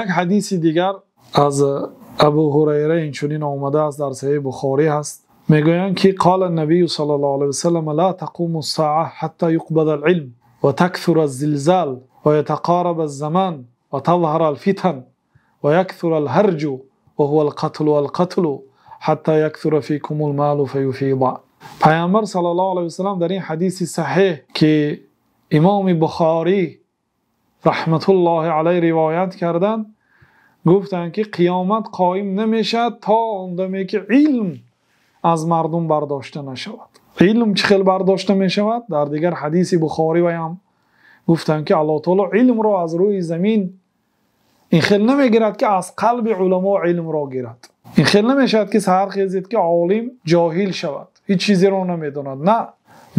Як ҳадиси дигар аз Абу Ҳурайра инчунин омадааст, дар Саҳеҳи Бухорӣ ҳаст. Мегӯянд ки قال النبي صلى الله عليه وسلم لا تقوم الساعة حتى يقبض العلم وتكثر الزلزال ويتقارب الزمان وتظهر الفتن ويكثر الهرج وهو القتل والقتل حتى يكثر فيكم المال فيفيض. Паёмбар саллаллоҳу алайҳи васаллам дар ин ҳадиси саҳеҳ, ки Имом Бухорӣ раҳматуллоҳи алайҳ ривоят карданд, гуфтанд ки қиёмат қоим намешавад то он даме ки илм аз мардум бардошта нашавад. Илм чӣ хел бардошта мешавад? Дар дигар ҳадиси Бухорӣ ҳам гуфтанд ки Аллоҳ таъоло илмро аз рӯи замин ин хел намегирад ки аз қалби уламо илмро гирад. Ин хел намешавад ки саҳар хезед ки олим ҷоҳил шавад, ҳеҷ чизеро намедонад. На,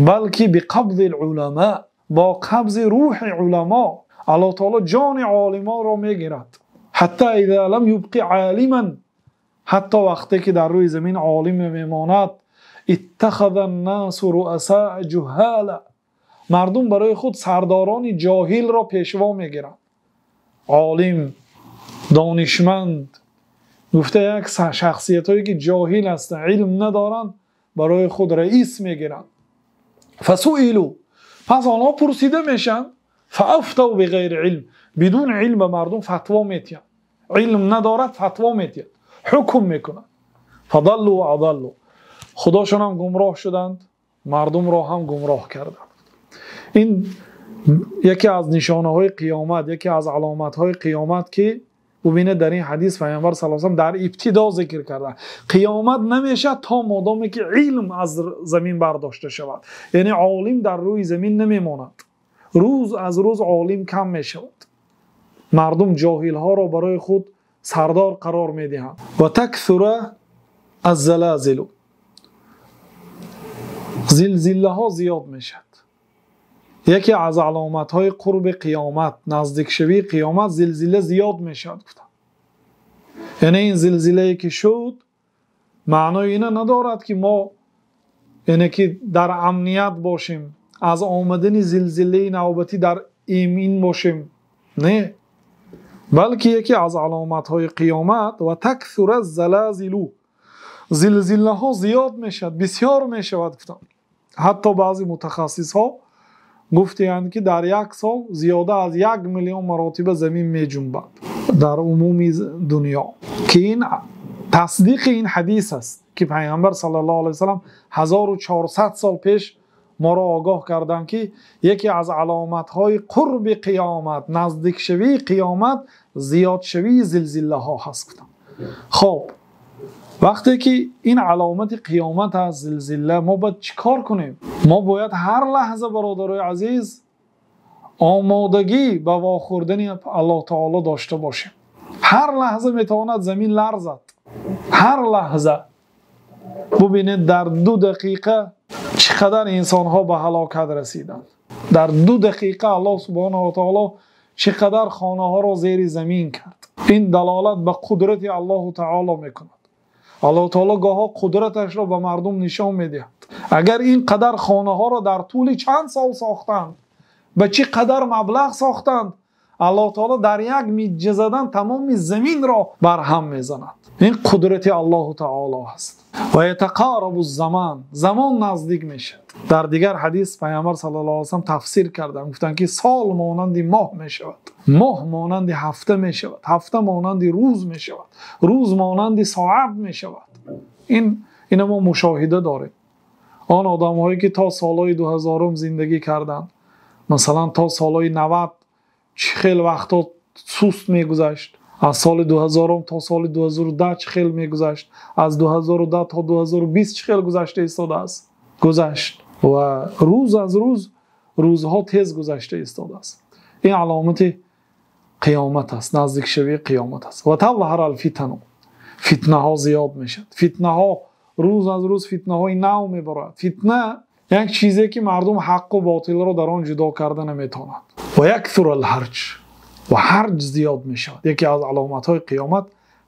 балки биқабзи уламо, бо қабзи рӯҳи уламо Аллоҳ таъоло ҷони олимонро мегирад. Ҳатто иза лам юбқи олиман, ҳатто вақте ки дар рӯи замин олим мемонад, иттахаза н-носу руасаа ҷуҳҳола, мардум барои худ сардорони ҷоҳилро пешво мегиранд. Олим, донишманд гуфта як шахсиятҳое ки ҷоҳил ҳастанд, илм надоранд, барои худ раис мегиранд. Фасуилу, пас онҳо пурсида мешаванд, фаафтав биғайри илм, бидуни илм ба мардум фатво медиҳанд. Илм надорад, фатво медиҳад, ҳукм мекунад. Фадаллу ва адаллу, худошон ҳам гумроҳ шуданд, мардумро ҳам гумроҳ карданд. Ин яке аз нишонаҳои қиёмат, яке аз аломатҳои қиёмат ки бубинед дар ин ҳадис Паёмбар саллаллоҳу алайҳи васаллам дар ибтидо зикр карданд. Қиёмат намешавад то модоме ки илм аз замин бардошта шавад. Яъне олим дар рӯи замин намемонад. Рӯз аз рӯз олим кам мешавад. Мардум ҷоҳилҳоро барои худ сардор қарор медиҳанд. Ва таксура аз-залозил, зилзилаҳо зиёд мешавад. Яке аз аломатҳои қурби қиёмат, наздикшавии қиёмат, зилзила зиёд мешавад гуфтанд. Яъне ин зилзилае ки шуд маънои ина надорад ки мо яъне ки дар амният бошем, аз омадани зилзилаи навбатӣ дар имин бошем. Не, балки яке аз аломатҳои қиёмат ва таксура залозилу, зилзилаҳо зиёд мешавад, бисёр мешавад гуфтанд. Ҳатто баъзе мутахассисҳо гуфтанд ки дар як сол зиёда аз 1 миллион маротиба замин меҷунбад дар умуми дунё, ки ин тасдиқи ин ҳадис аст ки Паёмбар саллаллоҳу алайҳи васаллам 1400 сол пеш моро огоҳ карданд ки яке аз аломатҳои қурби қиёмат, наздикшавии қиёмат, зиёдшавии зилзилаҳо ҳаст гуфтанд. Хоб, вақте ки ин аломати қиёмат аст, зилзила, мо бояд чӣ кор кунем? Мо бояд ҳар лаҳза, бародарои азиз, омодагӣ ба вохӯрдани Аллоҳ таоло дошта бошем. Ҳар лаҳза метавонад замин ларзад, ҳар лаҳза. Бубинед дар 2 дақиқа чӣ қадар инсонҳо ба ҳалокат расиданд. Дар 2 дақиқа Аллоҳ субҳонаҳу ва таоло чӣ қадар хонаҳоро зери замин кард. Ин далолат ба қудрати Аллоҳу таоло мекунад. Аллоҳ таоло гоҳо қудраташро ба мардум нишон медиҳад. Агар ин қадар хонаҳоро дар тӯли чанд сол сохтанд, ба чӣ қадар маблағ сохтанд, Аллоҳ таоло дар як миҷа задан тамоми заминро барҳам мезанад. Ин қудрати Аллоҳу таоло аст. Ва ятақарабу замон, замон наздик мешавад. Дар дигар ҳадис Паёмбар саллаллоҳу алайҳи васаллам тафсир карданд, гуфтанд ки сол монанди моҳ мешавад, моҳ монанди ҳафта мешавад, ҳафта монанди рӯз мешавад, рӯз монанди соат мешавад. Ин мо мушоҳида дорем. Он одамҳое ки то солҳои 2000 зиндагӣ карданд, масалан то солҳои 90 чӣ хел вақтҳо суст мегузашт, аз соли 2000 то соли 2010 чӣ хел мегузашт, аз 2010 то 2020 чӣ хел гузашта истодааст, гузашт ва рӯз аз рӯз рӯзҳо тез гузашта истодааст. Ин аломати қиёмат аст, наздикшавии қиёмат аст. Ва тазҳара алфитану, фитнаҳо зиёд мешавад. Фитнаҳо рӯз аз рӯз фитнаҳои нав мебарояд. Фитна як чизе ки мардум ҳаққу ботилро дар он ҷудо карда наметавонад. Ва яксура алҳарҷ, ва ҳарҷ зиёд мешавад. Яке аз аломатҳои қиёмат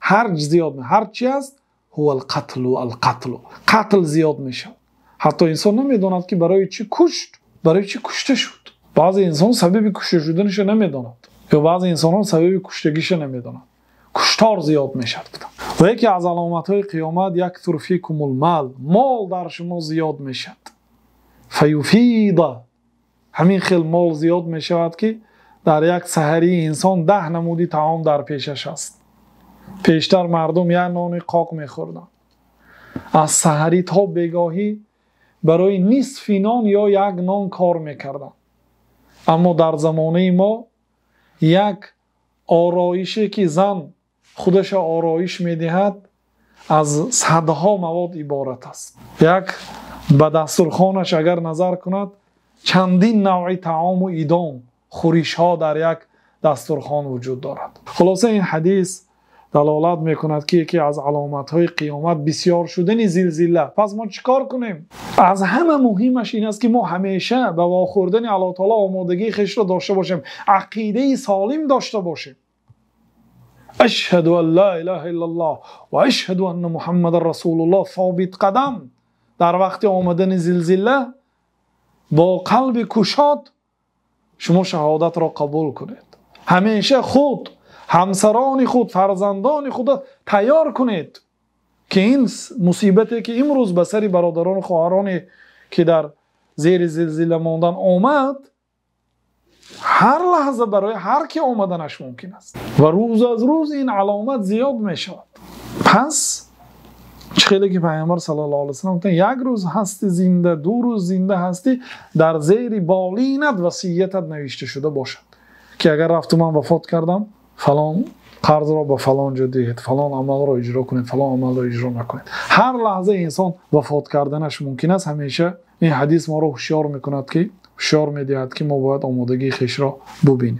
ҳарҷ зиёд мешавад. Ҳарҷ чи аст? Ҳува алқатлу, алқатлу, қатл зиёд мешавад. Ҳатто инсон намедонад ки барои чӣ кушт, барои чӣ кушта шуд. Баъзе инсон сабаби кушта шуданашро намедонад. Ё баъзе инсонҳо сабаби куштагиша намедонанд. Куштор зиёд мешавад. Ва яке аз аломатҳои қиёмат яксур фикумул мол, мол дар шумо зиёд мешавад. Фаюфида, ҳамин хел мол зиёд мешавад, ки дар як саҳарии инсон 10 намуди таом дар пешаш аст. Пештар мардум як нони қоқ мехӯрданд. Аз саҳарӣ то бегоҳӣ барои нисфи нон ё як нон кор мекарданд. Аммо дар замонаи мо як ороише ки зан худаша ороиш медиҳад аз садҳо мавод иборат аст. Як ба дастурхонаш агар назар кунад, чандин навъи таому идом, хӯришҳо дар як дастурхон вуҷуд дорад. Хулоса, ин ҳадис далолат мекунад, ки яке аз аломатҳои қиёмат бисёр шудани зилзила. Пас мо чӣ кор кунем? Аз ҳама муҳимаш ин аст, ки мо ҳамеша ба вохӯрдани Аллоҳ таоло омодагии хешро дошта бошем, ақидаи солим дошта бошем. Ашҳаду ан ла илаҳа иллаллоҳ ва ашҳаду анна Муҳаммадан расулуллоҳ. Собит қадам дар вақти омадани зилзила бо қалби кушод шумо шаҳодатро қабул кунед. Ҳамеша худ, ҳамсарони худ, фарзандони худро тайёр кунед, ки ин мусибате ки имрӯз ба сари бародарону хоҳароне ки дар зери зилзила мондан омад, ҳар лаҳза барои ҳар ки омаданаш мумкин аст ва рӯз аз рӯз ин аломат зиёд мешавад. Пас чӣ хеле ки Пайғамбар саллаллоҳу алайҳи васаллам гуфтанд, як рӯз ҳасти зинда, 2 рӯз зинда ҳастӣ, дар зери болинат васиятат навишта шуда бошад, ки агар рафту ман вафот кардам, фалон қарзро ба фалон ҷо диҳед, фалон амалро иҷро кунед, фалон амалро иҷро накунед. Ҳар лаҳза инсон вафот карданаш мумкин аст. Ҳамеша ин ҳадис моро ҳушёр мекунад, ки ҳушёр медиҳад, ки мо бояд омодагии хешро бубинем.